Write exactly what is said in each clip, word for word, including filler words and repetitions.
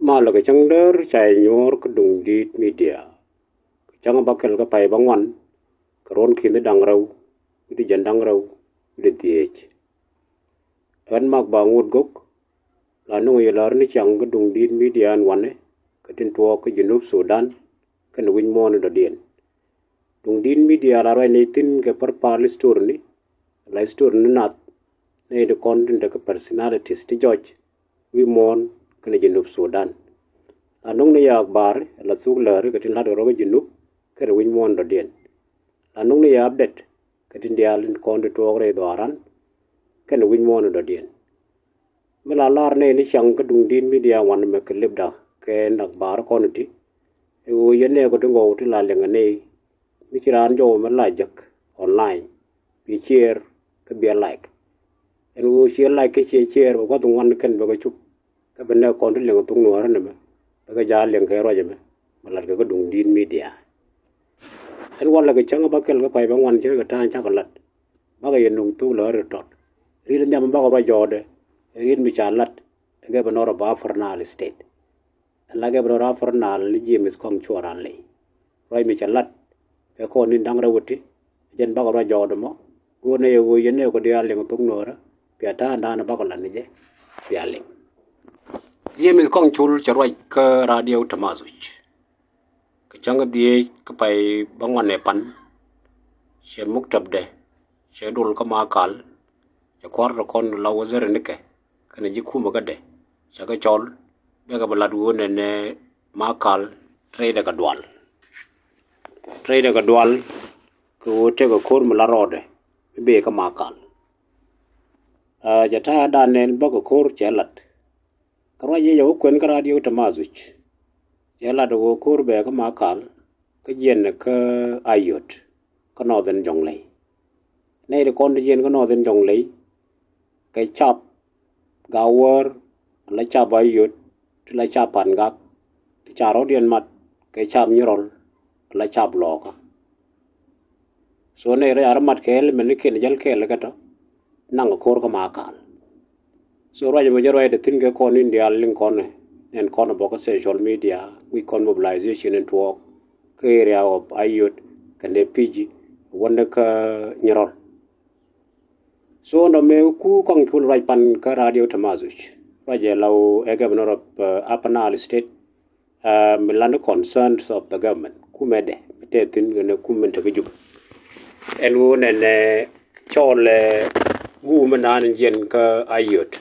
Malɛ kɛ cäŋ däär ca yɛ nyuɔ̱ɔ̱r kä Duŋdi̱i̱t Media. Kɛ cäŋ bäkɛl kä pay bäŋuan, kɛ ruɔ̱n ki̱ni da̱ŋ rɛw wi̱cdɛ jiɛn da̱ŋ rɛw wi̱cdɛ dhieec. Ɣän Mak Baŋot Gök la nöŋ yɛ lär ni ciaŋ kä Duŋdi̱i̱t Media ɛn wanɛ kɛ tin tuɔɔk kä Junub Sudan kɛnɛ wi̱c muɔ̱ɔ̱n in dɔ̱diɛn. Duŋdi̱i̱t Media la ruac nɛy thi̱n kɛ pärpal history ni, la history ni nath, nɛy ti kɔn tin tekɛ personalities ti jɔc wi̱i̱ muɔ̱ɔ̱n kɛnɛ Junub Sudan. La nöŋ ni yɛ akbari, la thuk läri kɛ tin la̱t kɛ rɔ kä Junub kɛnɛ wi̱c muɔ̱ɔ̱n dɔ̱diɛn. La nöŋ ni yɛ update kɛ tin diaal tin kɔn ti tuɔɔk rɛy dhɔaran kɛnɛ wi̱c muɔ̱ɔ̱n dɔ̱diɛn. Mi la lar nɛy ni ciaŋ kä Duŋdi̱i̱t Media wanɛ mɛ kɛ lipda kɛ nak bar kɔn ti. Ɛ ɣöö yɛn nɛɛkɔ ti ŋɔw ti la liŋ ɛ nɛy mi ci raan jɔw mɛ la jek online. Bi share kä bi like. Ɛn ɣöö share, like kä share, share bɛ gua̱th ŋuan kɛn bɛ kɛ cup. Kä bɛ nɛɛkɔ kɔn ti liŋ thuk Nuäärä nɛmɛ bɛ kɛ ja̱ liŋ kɛ ruac ɛmɛ. Mɛ lat kɛ kä Duŋdi̱i̱t Media. Ɛn walɛ kɛ cäŋ bäkɛl kä pay bäŋuan ce̱tkɛ ta̱a̱ cakɔ lat. Bakɛ yɛ nuŋ thuk Nuäärä tɔt. Riet nhiam bakɔ ruac jɔɔdɛ. Riet mi ca lat ɛ Governor of Upper Nile State. Ɛn la Governor of Upper Nile ni James Kɔaŋ Cuɔl Ranlɛy. Ruac mi ca lat kɛ kɔn ni da̱ŋ rɛw ɛ ti. Jɛn bakɔ ruac jɔɔdɛ mɔ. Go̱o̱r nɛ yɛ ɣöö yɛn nɛɛkɔ diaal liŋ thuk Nuäärä. Bia ta̱a̱ in da̱a̱n bakɔ lat ni jɛ. Bia liŋ. James Kɔaŋ Cuɔl cɛ ruac kä Radio Tamazuj. Kɛ cäŋ dhieec kä pay bäŋuan ɛ pan. Cɛ muktabdɛ cɛ dol kä Makal. Cɛ kua̱r tɔ kɔn la wazir nikɛ kɛnɛ ji̱ kumɛ kädɛ. Cɛ kɛ cɔl bɛ kɛ bɛ lat ɣöö nɛnɛ Makal rɛydɛ kɛ dual. Rɛydɛ kɛ dual kɛ ɣöö tekɛ ko̱r mi la rɔɔdɛ mi bëë kä Makal. Aa, cɛ ta̱a̱ dan nɛn bä kɛ ko̱r cɛ lat. Kɛ ruac yɛ jɛ wä kuɛn kä Radio Tamazuj. Cɛ lat ɣöö ko̱r bɛ kä Makal kä jiɛn kä Ayod kä Northern Jonglei. Nɛy ti kɔn ti jiɛn kä Northern Jonglei kɛ cap Gawär, ala cap Ayod, ti la cap Pangak, ti ca rɔ̱diɛn mat kɛ cap Nyirɔl, ala cap Lɔɔkä. So nɛy rɛy a rɔ mat kɛɛl mɛn ni kiɛn jäl kɛɛl kä tɔ naŋ ko̱r kä Makal. So ruac mɛ jɛ ruac te thi̱n kɛ kɔn in diaal liŋ kɔn nɛn kɔn bɔk kä social media wi̱c kɔn mobilization in tuɔɔk kä area of Ayod kɛn dee Piji wä ni kä Nyirɔl. So nɔ mɛ ku Kɔaŋ Cuɔl ruac pan kä Radio Tamazuj. Ruac ɛ la ɣöö ɛ Governor of, uh, Upper Nile State. Aa, mi la ni concerns of the government. Kumɛ dɛ mi tɛth thi̱n kɛnɛ kumɛ tekɛ Jubɛ. Ɛn ɣöö nɛnɛ cɔɔl ɛ guum mi naan jiɛn kä Ayod.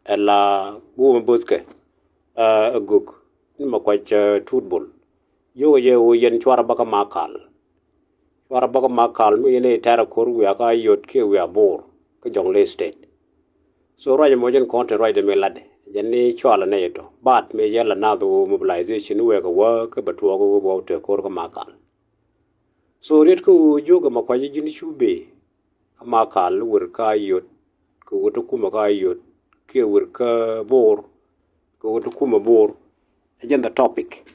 Ɛ la guum mi bo̱thkɛ, aa, ɛ gök ni mɛ kuac, aa, Tuut Bol. Yio̱kɛ jɛ ɣöö yɛn cuarɛ bä kä Makal. Cuarɛ bä kä Makal mi yɛn ɛ tɛr ɛ ko̱r wiaa kä Ayod kiɛ wiaa Bor kä Jonglei State. So ruac ɛmɔ jɛn kɔn te ruacdɛ mi latdɛ jɛn ni cualɛ nɛy tɔ bat mi yɛl anath ɣöö mobilization ni wɛɛk ɛ wä kä bɛ tuɔɔk ɣöö bɛ wä te ko̱r kä Makal. So riet kä ɣöö jiök ɛmɔ kuac ji̱n cu bëë kä Makal wër kä Ayod kɛ ɣöö te kumɛ kä Ayod kiɛ wër kä Bor kɛ ɣöö te kumɛ Bor. Ɛ jɛn the topic.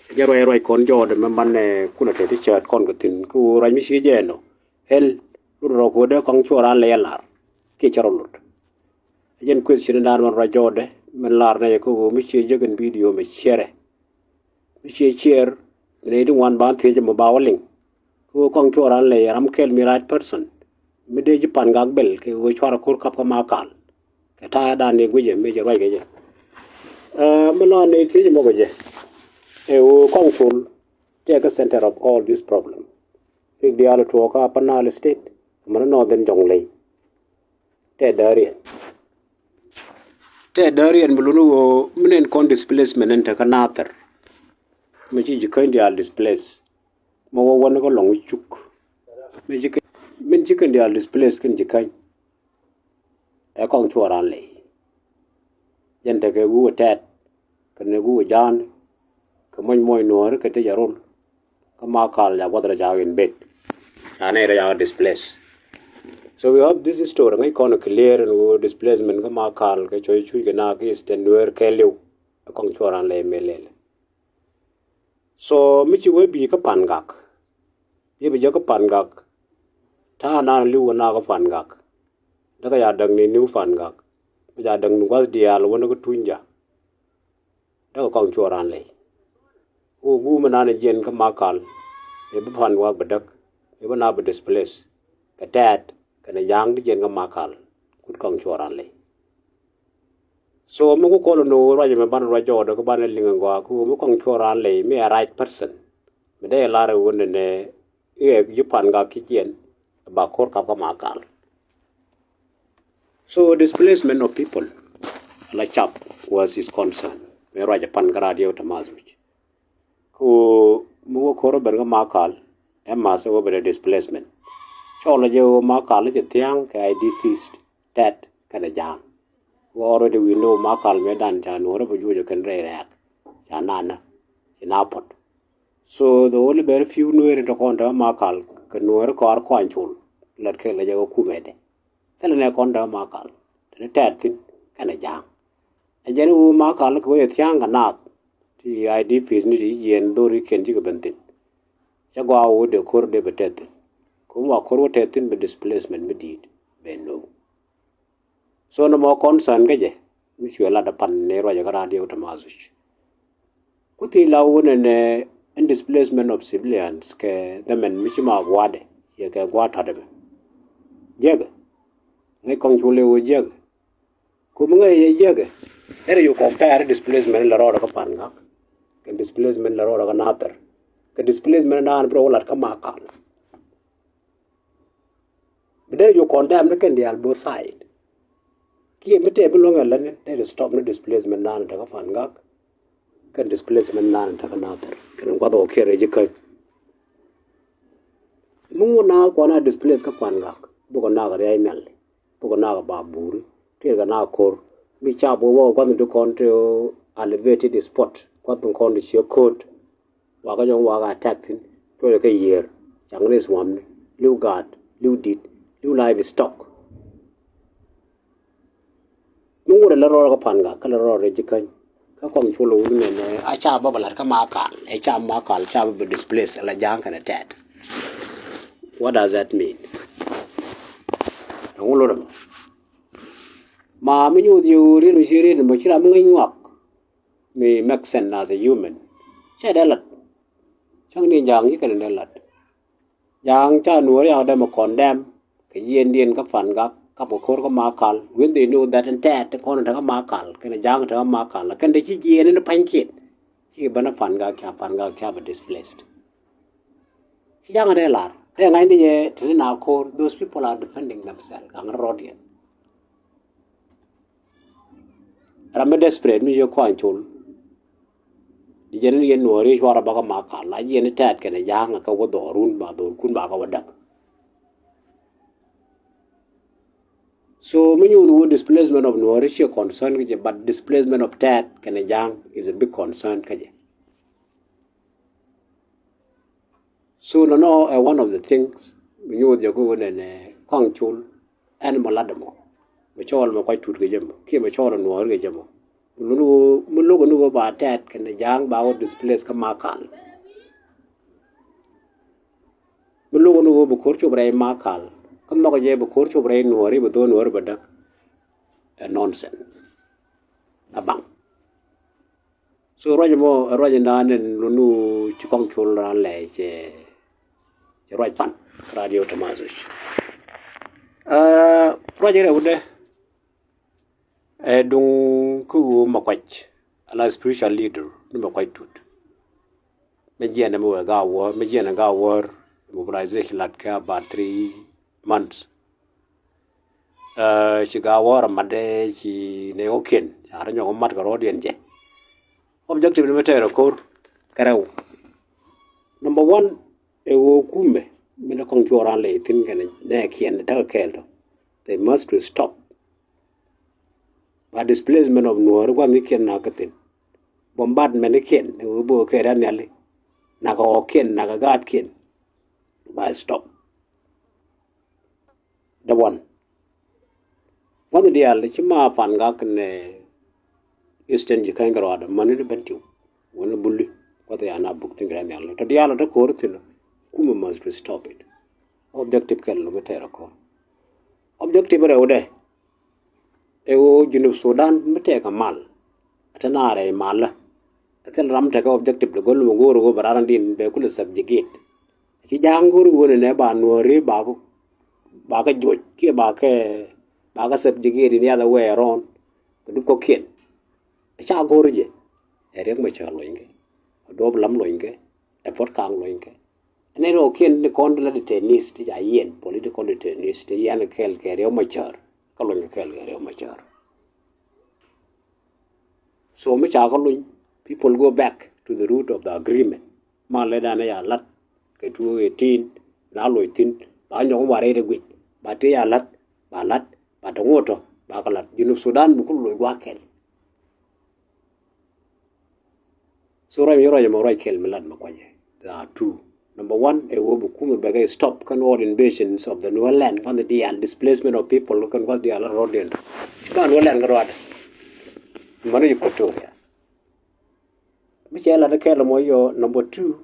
Ɛ jɛn ruac ruac kɔn jɔɔdɛ mɛ man ɛ kunɛ te ti cäät kɔn kɛ thi̱n kä ɣöö ruac mi ci jɛ ɛnɔ. Hel lut rɔ ko̱dɛ Kɔaŋ Cuɔl Ranlɛy ɛ lar kiɛ cɛ rɔ lut. Ɛ jɛn question in daar mɛn ruac jɔɔdɛ mɛn lar nɛ yɛ kä ɣöö mi ciɛ jek in video mɛ ciɛrɛ. Mi ciɛ ciɛɛr mi nɛy ti ŋuan ban thiec ɛmɔ ba wä liŋ. Kä ɣöö Kɔaŋ Cuɔl Ranlɛy ɛ ram kɛl mi right person. Mi dee ji̱ Pangak bɛl kɛ ɣöö cuarɛ ko̱r kap kä Makal. Kɛ ta̱a̱ dan ni guicɛ mi jɛ ruac kɛ jɛ. Ɛ, mi lɔ nɛy thiec ɛmɔ kɛ jɛ. Ɛ ɣöö Kɔaŋ Cuɔl tëë kä center of all this problem. Pik diaal tuɔɔk kä Upper Nile State, mɛn Northern Jonglei. Tëë dääriɛn. Tëë dääriɛn mi luni ɣöö mi nɛn kɔn displacement ɛn te kä Nathir. Mi ci ji̱ käny diaal displace. Mi wä wän kä lɔŋ cuk. Mi ci kɛ, min ci kɛn diaal displace kɛn ji̱ käny. Ɛ Kɔaŋ Cuɔl Ranlɛy. Jɛn tekɛ guwä tɛt. Kɛ ni guwä ja̱a̱n. Kɛ muɔ̱ny muɔ̱ny Nuääri kɛ ti jɛ rol. Kä Makal ca gua̱th rɔ ca in bet. Ca nɛy rɔ ca displace. So we hope this story ŋäc kɔn clear in ɣöö displacement kä Makal kɛ cuɔ̱c cuc kɛ na kɛ Eastern Nuer kɛɛliw. Ɛ Kɔaŋ Cuɔl Ranlɛy mëë lɛl. So mi ci wee bi̱i̱ kä Pangak. Bi̱i̱ bi jɛ kä Pangak. Ta̱a̱ naan li̱w kɛ na kä Pangak. Dee kɛ ca däk ni ni̱w Pangak. Bi ca däk ni gua̱th diaal wä ni kä Tunyja. Däk kɔŋ cuɔ raan lɛy. Wä guum ɛnan jiɛn kä Makal, mëë bi pan wak bɛ däk, mëë bi na bi displace kɛ Tɛt kɛnɛ Ja̱a̱ŋ ti jiɛn kä Makal, kut kɔŋ cuɔ raan lɛy. So mi ku kɔl ni wä ruac mɛ ban ruac jɔɔdɛ kä ban liŋ in gɔaa kä wä mi kɔŋ cuɔ raan lɛy mi a right person. Mi dee lar wä nɛ nɛ iɛ ji̱ Pangak ki jiɛn ba ko̱r kap kä Makal. So displacement of people la cap was his concern. Mi ruac pan kä radio Thomas Wich. Ku mi wä ko̱r ben kä Makal, ɛ math wä ben displacement. Cɔl jɛ wä Makal cɛ thia̱a̱ŋ kɛ I D Ps Tɛt kɛnɛ Ja̱a̱ŋ. Wä already we know Makal mëë dan ca Nuɔ̱ɔ̱rä bɛ juɔc kɛn rɛy rɛɛk. Ca nanä ci na puɔt. So the only very few Nueeri tɔ kɔn tɛ Makal kɛ Nueeri kɔaar kɔaŋ col. Lät kɛ lɛ jɛ wä kumɛdɛ. Thilɛ nɛ kɔn tɛ Makal tɛ ni Tɛt thin kɛnɛ Ja̱a̱ŋ. Ɛ jɛn wä Makal kɛ wä yɛ thia̱a̱ŋ kɛ naath. Ti I D Ps ni ti jiɛn dhori kɛn cikɛ ben thin. Cɛ gɔaa wä dee ko̱r dee bɛ tɛth thin. Kä wä ko̱r wä tɛth thin bɛ displacement mi di̱i̱t bɛ no̱o̱ŋ. So nɔmɔ concern kä jɛ mi cuɛ lat ɛ pan ni ruacɛ kä radio Thomas Wich. Ku thi la wä nɛ nɛ in displacement of civilians kɛ dämɛn mi ci ma gua̱a̱dɛ yɛ kɛ gua̱a̱ ta̱t ɛmɛ. Jiäkɛ ŋäc kɔŋ cul i̱ wä jiäkɛ. Ku mi ŋäc yɛ jiäkɛ ɛ rɛ yu compare displacement la rɔɔdɛ kä Pangak kɛ displacement la rɔɔdɛ kä Nathɛr kɛ displacement naan bi rɔ wä lat kä Makal. Mi dee ju condemn ni kɛn diaal both side. Kiɛ mi tɛɛ mi luäŋ ɛ lätni dee stop ni displacement naan te kä Pangak kɛn displacement naan te kä Nathɛr kɛn guath ɔ kiɛ rɛy ji̱ käny. Mi ŋun na kuan a displace kä Pangak bukɛ nak riac nhial bukɛ nak ba buri kiɛ kɛ nak ko̱r. Mi cap wä wä guath ni ti kɔn ti elevated spot guath ni kɔn ti ciɛ ko̱t. Wakä jɔŋ wakä attack thin cuɔcɛ kɛ yiër. Caŋ ni swamni li̱w gaat li̱w dit li̱w livestock. Mi ŋut ɛ lät rɔɔdɛ kä Pangak kä lät rɔɔdɛ ji̱ käny. Kä kɔŋ cul wun nɛnɛ a ca bä bɛ la̱t kä Makal ɛ ca Makal ca bä bɛ displace ala Ja̱a̱ŋ kɛnɛ Tɛt. What does that mean? Ɛŋu lot ɛmɔ? Ma mi nyoth yɛ ɣöö riet mi ci riet mɔ ci ram mi ŋäc nyuak. Mi make sense as a human. Cɛ dee lat. Cäŋ ni Ja̱a̱ŋ ci kɛn dee lat. Ja̱a̱ŋ ca Nuɔ̱ɔ̱ri yak dee mi condemn kɛ yiëëndiɛn kä Pangak kap kɛ ko̱r kä Makal. When they know that in Tɛt ti kɔn te kä Makal kɛn Ja̱a̱ŋ te kä Makal kɛn te ci jiɛɛn ni pa̱nykiɛn. Ci ben a Pangak ca Pangak ca bɛ displaced. Ci Ja̱a̱ŋ dee lar dee ŋa̱cni yɛ te ni na ko̱r. Those people are defending themselves kaŋ rɔɔdiɛn. Ram mi desperate mi yɛ kɔaŋ col. Jɛn ni yɛn Nuɔ̱ɔ̱ri cuarɛ bakä Makal la jiɛn ni Tɛt kɛnɛ Ja̱a̱ŋ kä wä dhɔrun ba dhɔrkun ba kä wä däk. So mi nyuth wä displacement of Nuɔ̱ɔ̱ri ciɛ concern kä jɛ, but displacement of Tɛt kɛnɛ Ja̱a̱ŋ is a big concern kä jɛ. So nɔnɔ ɛ one of the things mi nyuth jɛ kä wä nɛnɛ kɔaŋ col. Ɛn mɔ lat ɛmɔ mɛ cɔɔl mɛ kuac tut kɛ jɛ mɔ kiɛ mɛ cɔɔl ɛ Nuɔ̱ɔ̱ri kɛ jɛ mɔ. Mi lo̱k ni wä, mi lo̱k ni wä ba Tɛt kɛnɛ Ja̱a̱ŋ ba wä displace kä Makal. Mi lo̱k ni wä bi ko̱r cop rɛy Makal kä nhɔk jɛ bi ko̱r cop rɛy Nuɔ̱ɔ̱ri bi dho̱o̱n Nuɔ̱ɔ̱ri bɛ däk. Ɛ nonsense. Ɛ baŋ. So ruac mɔ ruac in dan in luni ci kɔŋ col ran lɛ cɛ cɛ ruac pan radio Thomas Wich. Ruac in rɛwdɛ ɛ duŋ kä ɣöö Makuac ala spiritual leader ni Makuac Tut. Mi jiɛn mi wee ga wäär mi jiɛn ga wäär mobilization lat kɛ about three months. Ci ga wäär a mat dee ci ne ɣɔkiɛn ca rɔ nyɔk mat kɛ rɔɔdiɛn jɛ. Objective ni mi tɛɛr ɛ ko̱r kɛ rɛw. Number one, ɛ ɣöö kumɛ mi ni kɔŋ cuɔ ran lɛ thin kɛn nɛ kiɛn ni tekɛ kɛɛl tɔ. They must to stop. Ba displacement of Nuɔ̱ɔ̱ri gua̱n ni kiɛn nak kä thin. Bombardment ni kiɛn ni ɣöö bikɛ kɛɛl ran nhiali. Nak ɣɔkiɛn nak gaat kiɛn. Ba stop. The one. Gua̱n ni diaal ci ma Pangak ni Eastern Jikäny kɛ rɔɔdɛ mäni ni ben tiw. Wä ni buli gua̱th ya na buk thin kɛ ran nhiali tɔ diaal tɔ ko̱r thin. Kumɛ must to stop it. Objective kɛl mi tɛɛr ɛ ko̱r. Objective rɛwdɛ ɛ ɣöö Junub Sudan mi tɛɛk kɛ mal. Ɛ te naar ɛ malä. Thil ram tekɛ objective ti go̱l mi go̱o̱r ɣöö bɛ ran din bɛ kulɛ subjugate. Ci ja̱a̱ŋ go̱o̱r ɣöö ni nɛ ba nuɔ̱ɔ̱ri ba kɛ, ba kɛ joc kiɛ ba kɛ, ba kɛ subjugate in the other way around. Kɛ dup kɔ̱kiɛn. Ca go̱o̱r jɛ. Ɛ Riek Machar lony kɛ. Ɛ Duɔp Lam lony kɛ. Ɛ Puɔt Kaŋ lony kɛ. Ɛn ɛ rɔ kiɛn ni kɔn la detainees ti ca yiɛn, political detainees ti yiɛn kɛɛl kɛ Riek Machar. Kä lony kɛ kɛɛl kɛ Riek Machar. So mi ca kä luny, people go back to the root of the agreement. Ma lɛ dan ya lat kɛ two eighteen, na loc thin, ba nyɔk wa rɛy de guic, ba te ya lat, ba lat, ba te ŋotɔ, ba kɛ lat. Junub Sudan bi kul loc guak kɛl. So ruac mi ruac mɔ ruac kɛl mi lat mɔ kuanyɛ. There are two. Number one, ɛ wä bi kumɛ bɛ kɛ stop kɛn all invasions of the Nuer land, kɛn the dial displacement of people, kɛn kɛn dial rɔdiɛn. Kɛn Nuer land kɛ ruat. Mani Equatoria. Mi cɛ lat kɛl mɔ yɔ, number two,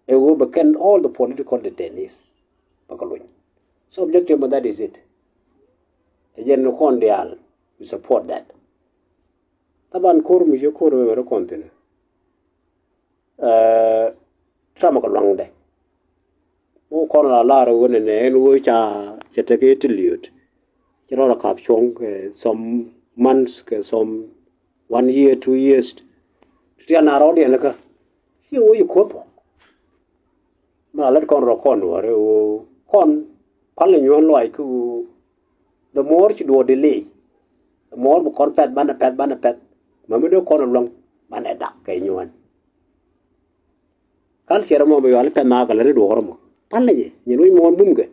ɛ wä bɛ kɛn all the political detainees bɛ kɛ luny. So objective mɔ, that is it. Ɛ jɛn ni kɔn dial, we support that. Thaban ko̱r mi ci ko̱r mi bɛ ri kɔn thin. Ɛ, tamɛ kɛ luaŋdɛ. Wä kɔn la lar wä nɛ nɛ ɛn wä ca, ca tekɛ ti liöt. Ci rɔɔdɛ kap cuɔ̱ŋ kɛ some months, kɛ some one year, two years. Ti a na rɔɔdiɛn kä ci wä ci kuɔth. Mi la lät kɔn rɔ kɔn wä rɛ wä kɔn pal ni nyuɔn lɔac kä wä. The more ci duɔɔk delay, the more bi kɔn pɛth banɛ pɛth banɛ pɛth. Mɛ mi dee kɔn luäŋ banɛ dak kɛ nyuɔn. Culture mɔ mi yual pɛth na kɛ lät ni duɔɔk rɔ mɔ. Pal ni jɛ nyin wi̱c muɔ̱ɔ̱n bum kɛ.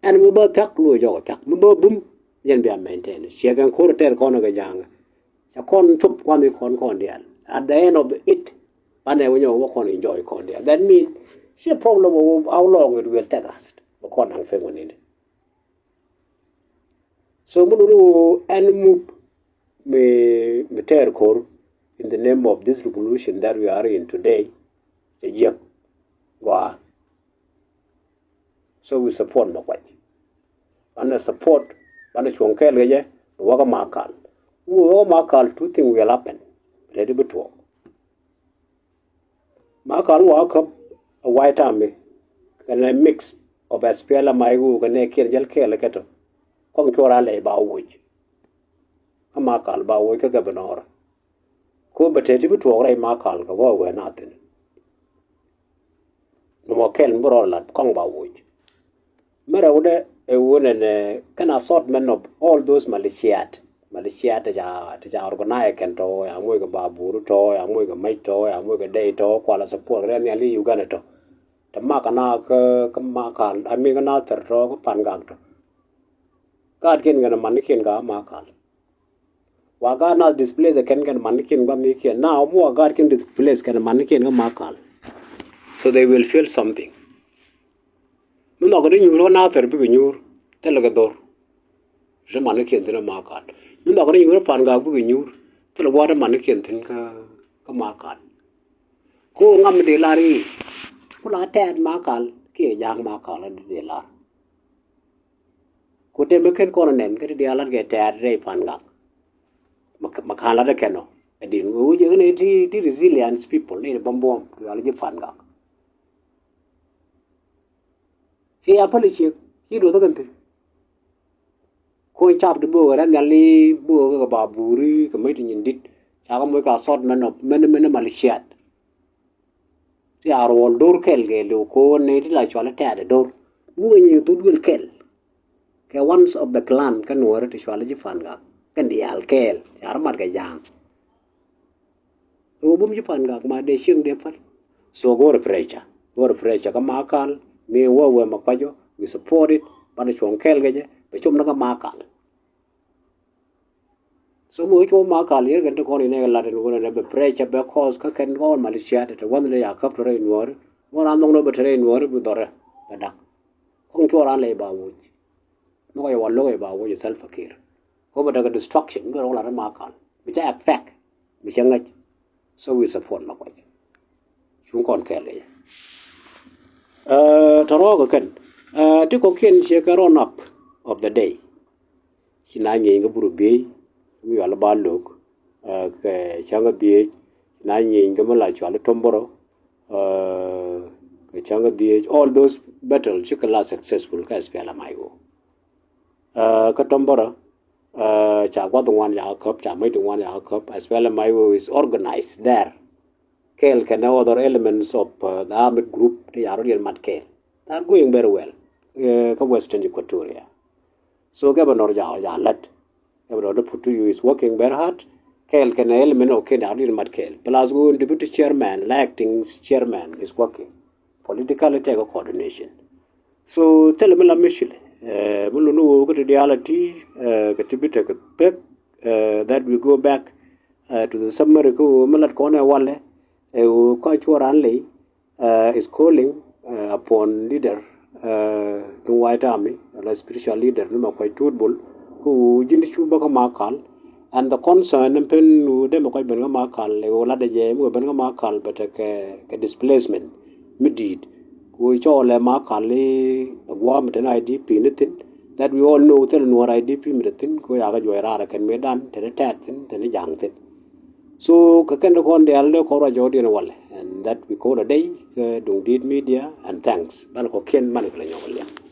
Ɛn mi bä thiak luɔ jɔk thiak, mi bä bum, yɛn bia maintain. Ciɛ kɛn ko̱r tɛr kɔn kɛ ja̱a̱ŋ. Ca kɔn cop kuan mi kɔn kɔn dial. At the end of the it, banɛ wä nyɔk wä kɔn enjoy kɔn dial. That mean, ci problem of how long it will take us. Bä kɔn naŋ pek wä nini. So mi luni wä ɛn move mi, mi tɛr ko̱r in the name of this revolution that we are in today. Cɛ jiɛk gɔaa. So we support Makuac. Banɛ support, banɛ cuɔ̱ŋ kɛɛl kɛ jɛ, bi wäkä Makal. Wä wäkä Makal, two thing will happen. Rɛdi bi tuɔɔk. Makal wä käp a White Army kɛnɛ mix of S P L M I U kɛnɛ kiɛn jäl kɛɛl kɛ tɔ. Kɔŋ cuɔr a lɛy ba woc. Kä Makal ba woc kä governor. Ko bɛ teti bi tuɔɔk rɛy Makal kɛ wä wɛ na thin. Numɔ kɛl mi bi rɔ lat kɔŋ ba woc. Mi rɛwdɛ ɛ wunɛ nɛ kɛn assortment of all those militiat. Militiat ti ca, ti ca organize kɛn tɔ, ya moc kɛ babur tɔ, ya moc kɛ mec tɔ, ya moc kɛ dɛy tɔ, kuala support rɛ nhial i̱ Uganda tɔ. Ti mak kɛ na kä, kä Makal, I mean kä na thɛr tɔ, kä Pangak tɔ. Gaat kiɛn kɛn manikiɛn ka Makal. Wa gaat nath displace kɛn kɛn manikiɛn guam mi kiɛn. Now mi wa gaat kiɛn displace kɛn manikiɛn kä Makal. So they will feel something. Mi nhɔk kɛ ni nyuur kä Nathir bikɛ nyuur thilɛ kɛ dhor. Ti manikiɛn thin kä Makal. Mi nhɔk kɛ ni nyuur kä Pangak bikɛ nyuur thilɛ gua̱a̱th ti manikiɛn thin kä, kä Makal. Ko ŋam mi dee lar i̱ ku la tɛɛt Makal kiɛ ja̱a̱k Makal la dee lar. Ku tëë mi ken kɔn nɛn kä ti diaal lat kɛ tɛɛt rɛy Pangak. Ma, ma ka̱n lat kɛn ɔ. Ɛ din wee wec ɛ ɣän ɛ ti, ti resilience people ni bäm buɔ̱m ti ɣal ji̱ Pangak. Ci a päl i̱ ciek ci duɔth ɛ kɛn thi̱n. Kuɔny cap ti bo̱o̱k ɛ rɛn nhial ni bo̱o̱k kɛ baburi kɛ mäc ti nyin dit. Ca kɛ moc kɛ assortment of many, many militiat. Ti a ruɔl dor kɛl kɛ lo̱o̱ ko̱o̱n ni ti la cual tɛɛt ɛ dor. Wukɛ nyi thuk duël kɛl. Kɛ one of the clan kä Nuɔ̱ɔ̱ri ti cual ji̱ Pangak kɛn diaal kɛɛl. Yar mat kɛ ja̱a̱ŋ. Ɛ wä bum ji̱ Pangak ma dee cieŋ dee päl. So go̱o̱rɛ pressure. Go̱o̱rɛ pressure kä Makal mi wä wee ma kuacɔ. We support it. Banɛ cuɔ̱ŋ kɛɛl kɛ jɛ bɛ cop ni kä Makal. So mi wee cuɔ̱ŋ Makal yɛr kɛn ti kɔn inɛ kɛ lat in wä nɛ bɛ pressure bɛ cause kä kɛn kɔn militia te te wä ni ya käp te rɛy Nuɔ̱ɔ̱ri. Wä ran nhɔk ni bɛ te rɛy Nuɔ̱ɔ̱ri bi dhɔrɛ bɛ dak. Kɔn cuɔr an lɛ ba woc. Nhɔk yɛ wä lo̱k yɛ ba woc yɛ Salva Kiir. Ko bɛ tekɛ destruction mi dɔr wä lat in Makal mi ca effect mi cɛ ŋäc. So we support Makuac. Cuŋ kɔn kɛɛl kɛ yɛ. Ɛ, tɔrɔɔk kɛ kɛn. Ɛ, ti kɔkiɛn ciɛ kɛ round up of the day. Ci na nyieeny kä bur biey mi yual ba lo̱k. Kɛ cäŋ kä dhieec na nyieeny kä mi la cual i̱ Tombora, kɛ cäŋ kä dhieec, all those battles cikɛ la successful kä S P L M I O. Kä Tombora ca guath ŋuan ca kä käp, ca mäc ti ŋuan ca kä käp. S P L M I O is organized there. Kɛɛl kɛnɛ other elements of the armed group ti ca rɔ diɛn mat kɛɛl. They are going very well kä Western Equatoria. So governor ja ja lät. Governor de Putuyu is working very hard. Kɛɛl kɛnɛ element of kɛn ca rɔ diɛn mat kɛɛl. Plus wun deputy chairman, la acting chairman is working. Politically tɛk a coordination. So thilɛ mi la mishkila. Mi luni wä kä ti diaal a ti kɛ ti bi tekɛ pek, that we go back to the summary kä wä mi lat kɔn ɛ walɛ ɛ wä kɔc cuɔ ran ley is calling upon leader ni White Army, la spiritual leader ni ma kuac tuut bol kä wä ji̱n ti cu bä kä Makal. And the concern in pen wä dee ma kuac ben kä Makal ɛ wä lat ɛ jɛ mi wä ben kä Makal bɛ tekɛ kɛ displacement mi di̱i̱t. Ku cɔɔlɛ Makal i̱ gua̱a̱m tɛn I D P ni thi̱n, that we all know thil Nuɔr I D P mi te thi̱n, ku yakä juɔc raar kɛn mëëdan tɛn tɛɛt thi̱n tɛn ja̱a̱ŋ thi̱n. So kɛ kɛn ti kɔn diaal dee kɔn ruac jɔɔdiɛn walɛ, and that we call a day kɛ Duŋdi̱i̱t Media, and thanks. Ban kɔ̱kiɛn man kɛ lɛ nyɔk liɛm.